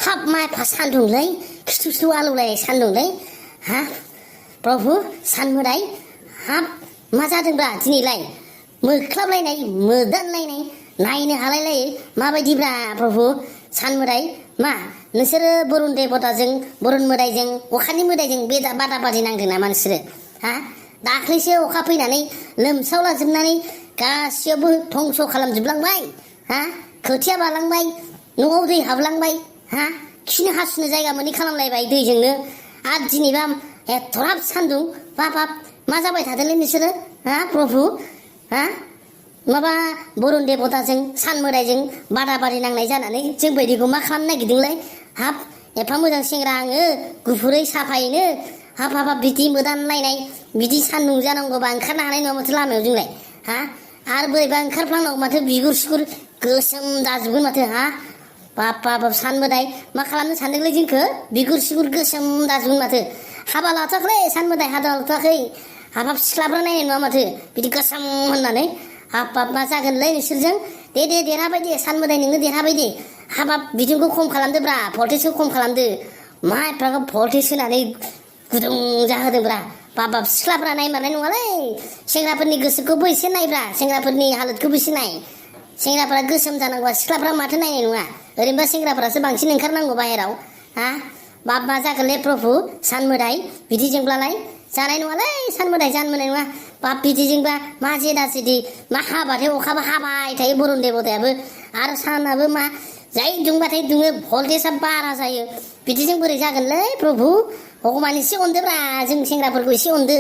हाब मा एफा सान्दुंलै खिथु खिथु आलौलायनाय सान्दुंलै हा प्रभु सान मोदाय हाब मा जादोंब्रा दिनैलाय मोख्लाबलायनाय मोदानलायनाय नायनो हालायलायै माबायदिब्रा प्रभु सान मोदाय मा नोंसोरो बरुन देबताजों बरुन मोदायजों अखानि मोदायजों बे बादा बादि नांदों नामा नोंसोरो हा दाख्लैसो अखा फैनानै लोमसावलाजोबनानै गासैयावबो धंस खालामजोबलांबाय हा खोथिया बालांबाय न'आव दै हाबलांबाय हा खिनो हासुनो जायगा मोनै खालामलायबाय दैजोंनो आरो दिनैबा एथ'राब सान्दुं बाब मा जाबाय थादोंलै नोंसोरो हा प्रभु हा माबा बरुन देबताजों सान मोदायजों बादा बादि नांनाय जानानै जों बायदिखौ मा खालामनो नागिरदोंलाय हाब एफा मोजां सेंग्रा आङो गुफुरै साफायैनो हाब हाब बिदि मोदानलायनाय बिदि सान्दुं जानांगौबा ओंखारनो हानाय नङा माथो लामायाव जोंलाय हा आरो बोरैबा ओंखारफ्लांनांगौ माथो बिगुर सिगुर गोसोम जाजोबगोन माथो हा बाब सान मोदाय मा खालामनो सानदोंलै जोंखो बिगुर सिगुर गोसोम जाजोबगोन माथो हाबा लाथ'वाखै सान मोदाय हाबा लाथ'वाखै हाबाब सिख्लाफ्रा नायनाय नङा माथो बिदि गोसोम होननानै हाब मा जागोनलै नोंसोरजों दे देरहाबाय दे सान मोदाय नोंनो देरहाबाय दे हाबाब बिदुंखौ खम खालामदोब्रा भल्टेजखौ खम खालामदो मा एफाग्राब भल्टेज होनानै गुदुं जाहोदोंब्रा बाब सिख्लाफ्रा नायमारनाय नङालै सेंग्राफोरनि गोसोखौबो एसे नायब्रा सेंग्राफोरनि हालोदखौबो एसे नाय सेंग्राफ्रा गोसोम जानांगौआ सिख्लाफ्रा माथो नायनाय नङा ओरैनोबा सेंग्राफ्रासो बांसिन ओंखारनांगौ बाहेराव हा बाब मा जागोनलै प्रभु सान मोदाय बिदिजोंब्लालाय जानाय नङालै सान मोदाय जानो मोननाय नङा बाब बिदिजोंबा मा जेदा जेदि मा हाबाथाय अखाबो हाबाय थायो बरुन देबतायाबो आरो सानाबो मा जाय दुंबाथाय दुङो भल्टेजआ बारा जायो बिदिजों बोरै जागोनलै प्रभु भगबान एसे अनदोब्रा जों सेंग्राफोरखौ एसे अनदो।